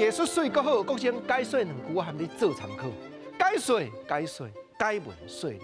藝術媠閣好，國政解說兩句，我含你做參考。解說解說解文說理。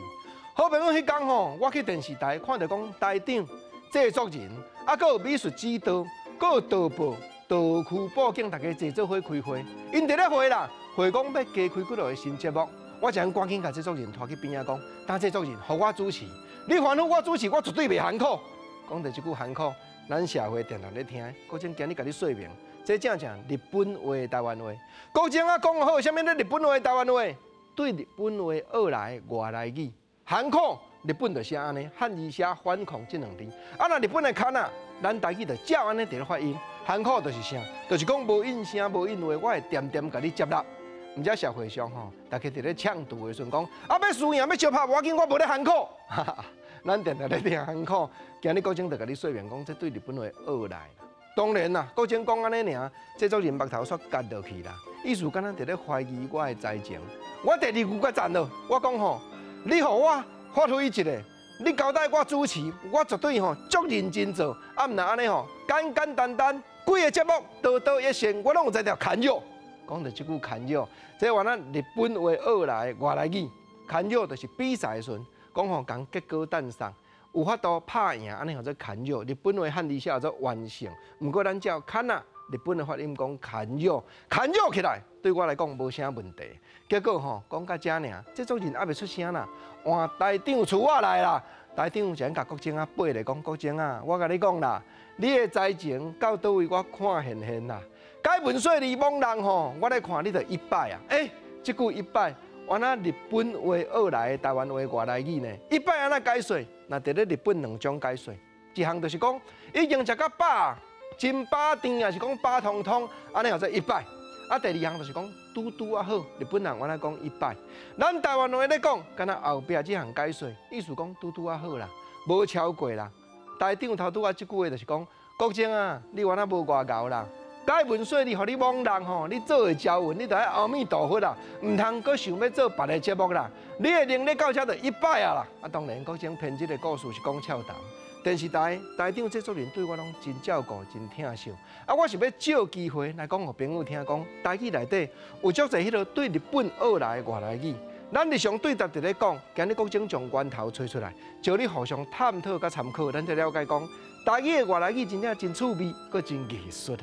好朋友，彼工吼，我去電視台看著講台長製作人，啊，閣有美術指導，閣有導播、道具、布景，大家坐做伙開會，𪜶佇咧會啦，會講欲加開幾落個新節目。我一趕緊共製作人拖去邊仔講，等製作人予我主持，你煩惱我主持，我絕對袂含苦。講著這句含苦，咱社會定定咧聽。國政今日共你說明，這正正日本話、台灣話。國政啊講好，啥物咧日本話、台灣話？對日本話學來外來語，含苦日本就寫按呢，漢字寫反孔這兩字。啊，若日本的較若，咱台語就照按呢佇咧發音。含苦就是啥？就是講無應聲無應話，我會恬恬共你接納。毋知社會上吼，大家佇咧搶賭的時陣講，啊欲輸贏欲相拍，無要緊，我無咧含苦。咱定定咧聽含苦，今日國政就共你說明講，這對日本話學來。當然啦，國政講按呢爾，製作人目頭煞結落去啦，意思敢若佇咧懷疑我的才情。我第二句閣讚落，我講吼，你予我發揮一下，你交代我主持，我絕對吼足認真做。啊，毋若按呢吼，簡簡單單幾个節目，刀刀一線，我攏有才調牽弱。講著這句牽弱，這原來日本話學來外來語，牽弱就是比賽的時陣，講吼共結果誕送，有法度拍贏，按呢號做牽弱。日本話漢字寫做完勝，毋過咱照較若日本的發音講牽弱，牽弱起來對我來講無啥問題。結果吼講到遮爾，製作人猶未出聲啦，換台長出我來啦。台長先共國政啊背咧講，國政啊，我共你講啦，你的才情到佗位我看現現啦。解文說理罔人吼，我咧看你就一擺啊！欸，這句一擺，原來日本話學來的台灣話外來語呢？一擺按怎解說？若佇咧日本兩種解說，一項就是講已經食甲飽，真飽甜，抑是講飽通通，按呢號做一擺。啊，第二項就是講拄拄仔好，日本人原來講一擺。咱台灣話咧講，敢若後壁這項解說，意思講拄拄仔好啦，無超過啦。台長頭拄仔這句話就是講，國政啊，你原來無偌𠢕啦。解文說理，予你罔人吼，你做會招運，你著愛阿彌陀佛啦，毋通閣想欲做別个節目啦。你的能力到遮就一擺啊啦。啊，當然，國政編這个故事是講俏談。電視台台長製作人對我攏真照顧，真疼惜。啊，我是欲藉機會來講予朋友聽，講台語內底有足濟彼个對日本學來的外來語。咱日常對答佇咧講，今日國政將源頭揣出來，招你互相探討佮參考，咱才了解講台語的外來語真正真趣味，閣真藝術啊。